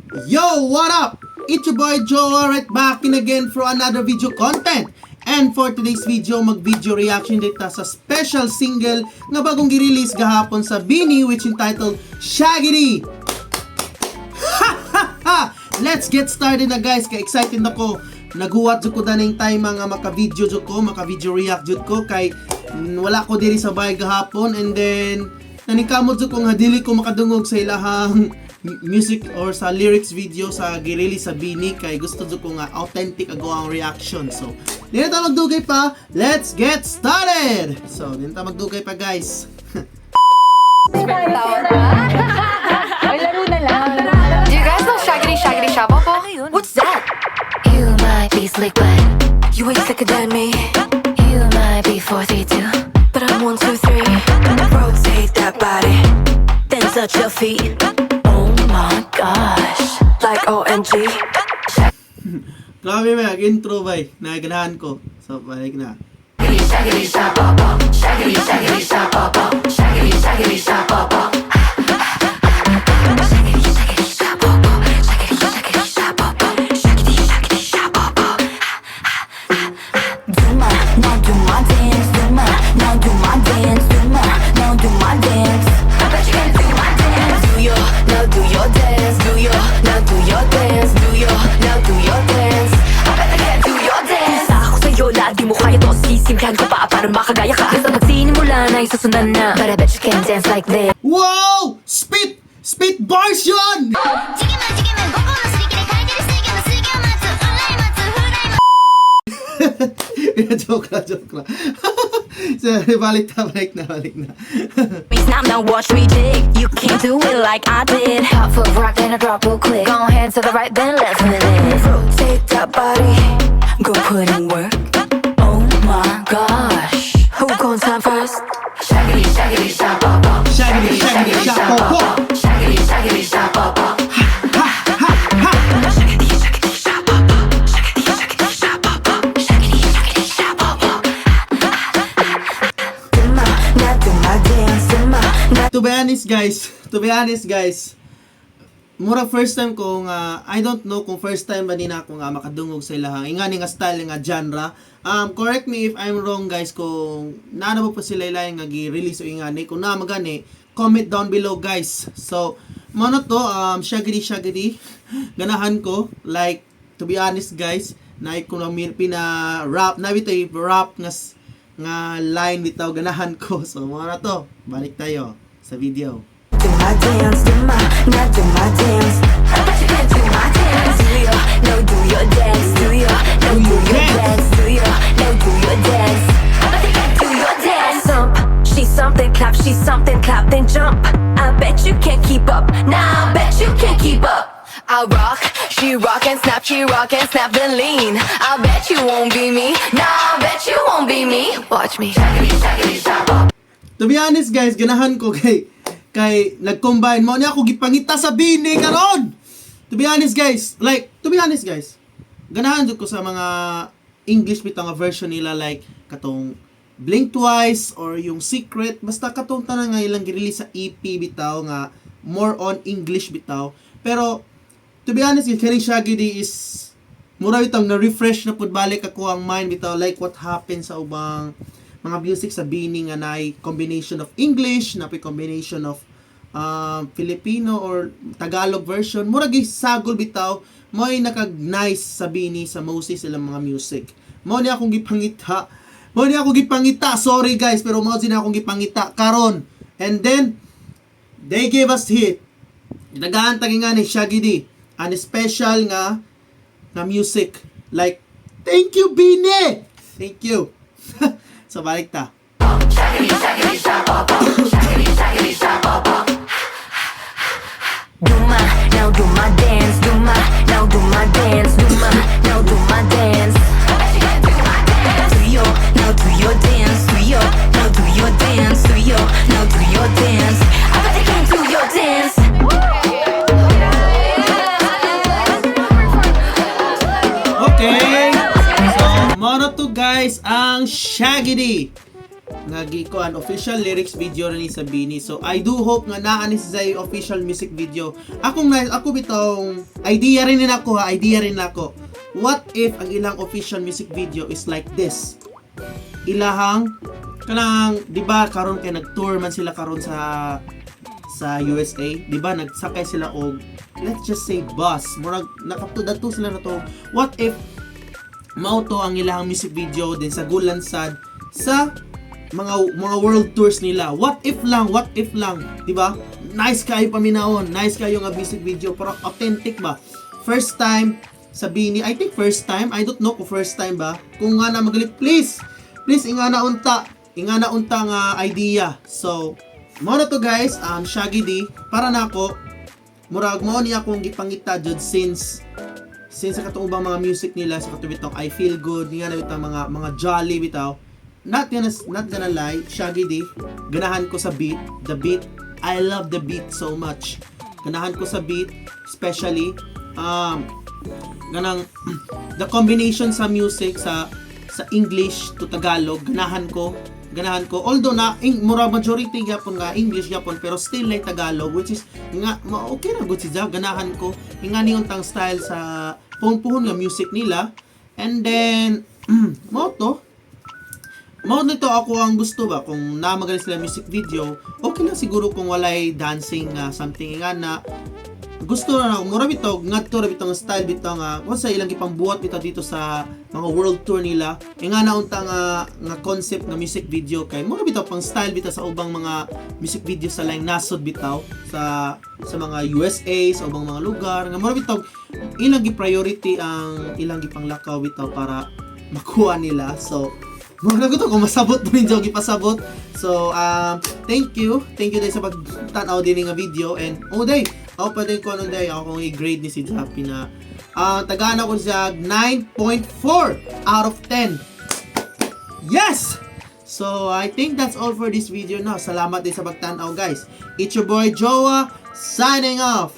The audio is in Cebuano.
Yo, what up? It's your boy Joe right back in again for another video content. And for today's video, mag-video reaction dito sa special single nga bagong gi-release gahapon sa BINI, which entitled Shagidi. Ha! Let's get started na, guys, kay excited na ko. Naghuwat jud ko daning time nga maka-video jud ko, maka-video react jud ko kay wala ko diri sa bahay gahapon and then naningkamot jud ko nga dili ko makadungog sa ilahang music or sa lyrics video sa gi-release sa BINI kay gusto jud ko nga authentic ago ang reaction. So, di na ta magdugay pa. Let's get started. So, di na ta magdugay pa, guys. Tawa na. Ay, laro na lang. Do you guys know Shaggedy Shaggedy Shabobo? What's that? You might be slick, but You ain't slicker than me, you might be 432. But I'm 1, 2, 3. Rotate that body, then touch your feet. Oh my gosh, like OMG. Grabe ba, intro ba? Naganahan ko. So, balik na. Shaggedy shabobo, shaggedy shaggedy shabobo, shaggedy shaggedy shabobo. Shaggedy shaggedy shabobo, shaggedy shaggedy shabobo, shaggedy shaggedy shabobo. Do my, now do my dance, do my, now do my dance, do my, now do my dance. I bet you can do my dance. Do your, now do your dance, do your, now do your dance, do your, now do your dance. I bet I can do your dance. Sa ako sa'yo, lagi mo kaya to. Sisimplihan ko pa para makagaya ka. Basta magsinimula na isusundan na. But I bet you can dance like this. Wow! Spit! Spit bars yun! 次元次元五個のすり切れ書いてる水魚の水魚松うらい松風来松。 Joke lang, joke lang. So, balik na, balik na, balik na. Snap, now watch me jig. You can't do it like I did. Hot foot rock, then I drop real quick. Go ahead to the right, then left with it. Rotate that body, go put in work. Oh my gosh, who gon' time first? Shaggedy shaggedy shabobo, Shaggedy, shaggedy, shabobo. Shaggedy shaggedy shabobo. Shaggedy, shaggedy, shabobo. Shaggedy, shaggedy, shabobo. Shaggedy shaggedy shabobo. Do my, now do my dance, do my, now To be honest, guys, to be honest, guys, mura first time ko nga, I don't know kung first time ba ni na ako nga makadungog sa ilahang ingani nga style nga genre. Correct me if I'm wrong, guys, kung naana ba pa sila ilahin nga gi-release o ingani. Kung naa magani, comment down below, guys. So, mao na to, Shaggedy Shaggedy, ganahan ko, like, to be honest, guys, na ko na pina rap, na bitaw rap nga nga line bitaw, ganahan ko. So, mao na to. Balik tayo sa video. Do my dance, do my, now do my dance. I bet you can do my dance. Do your, now do your dance, do your, now do your dance. Dance, do your, now do your dance. I bet you can do your dance. Thump, she's something, clap, she's something, clap, then jump. I bet you can't keep up. Nah, I bet you can't keep up. I rock, she rock and snap, she rock and snap, then lean. I bet you won't be me. Nah, I bet you won't be me. Watch me. Shaggedy shaggedy shabobo. To be honest, guys, ganahan ko kay nag-combine mo niya ako gipangita sa BINI karon. To be honest, guys, like, to be honest, guys, ganahan jud ko sa mga English bitaw nga version nila, like katong Blink Twice or yung Secret, basta katong tanan nga ilang gi-release sa EP bitaw nga more on English bitaw. Pero to be honest, yung kaning Shaggedy is mura bitaw na refresh na pud balik ako ang mind bitaw, like what happened sa ubang mga music sa BINI nga naay combination of English, na combination of Filipino or Tagalog version. Mura sagol bitaw, mo'y nakag-nice sa BINI, sa Moses ilang mga music. Mao ni akong gipangita. Mao ni akong gipangita. Sorry, guys, pero mao ni akong gipangita karon. And then they gave us hit. Nagahan tagi nga ni Shaggedy an special nga nga music. Like, thank you, BINI! Thank you. So, balik ta. Shaggedy shaggedy shabobo, shaggedy shaggedy shabobo. Do my, now do my dance, do my, now do my dance, do my, now do my dance. I bet you can do my dance. Do your, now do your dance, do your, now do your dance, do your, now do your dance. I bet you can do your dance. Okay! So, mao na to, guys, ang Shaggedy. Nga gikuan, official lyrics video rin ni sa BINI. So I do hope nga naa ni sa official music video. Akong na ako bitong idea rin nako ha, idea rin nako. What if ang ilang official music video is like this? Ilahang kanang, di ba, karon kay nag-tour man sila karon sa USA, di ba, nagsakay sila og, let's just say, bus. Murag nakapto sila na to. What if mao to ang ilang music video din sa gulansad sa mga world tours nila? What if lang, what if lang, di ba? Nice kayo paminawon, nice kayo nga music video, pero authentic ba? First time sa BINI, I think first time, I don't know kung first time ba. Kung nga na magalit, please, please ingana unta nga idea. So, mao na to, guys, Shaggy D, para nako, murag mao niya akong gipangita jud since sa katong ubang mga music nila, sa katong bitong I Feel Good nga na bitong mga jolly bitaw. Not gonna lie, Shaggy D, ganahan ko sa beat, the beat. I love the beat so much. Ganahan ko sa beat, especially ganang the combination sa music sa English to Tagalog, ganahan ko, ganahan ko. Although na ing, mura majority gyapon nga English gyapon, pero still like Tagalog, which is nga ma okay ra gud siya. Ganahan ko ingani untang style sa puhon-puhon nga music nila. And then mao to, mao nito ako ang gusto ba. Kung naa man gali sila music video, okay lang siguro kung walay dancing nga something nga na gusto na ako. Mura bitaw ngadto ra bitaw nga style bitaw nga kung sa ilang gipambuhat bitaw dito sa mga world tour nila, e nga na unta nga concept nga music video, kay mura bitaw pang style bitaw sa ubang mga music video sa laing nasod bitaw, sa mga USA, sa ubang mga lugar, nga mura bitaw ilang gi-priority ang ilang gipanglakaw bitaw para makuha nila. So mura na ko kung masabot mo ninyo gipasabot. So, thank you. Thank you day sa pagtanaw din nga video. And, oh day, ako pa din ko anong day, ako kung i-grade ni si Jappy na, tagaan ako siya 9.4 out of 10. Yes! So, I think that's all for this video, no. Salamat din sa pagtanaw, guys. It's your boy, Joa, signing off.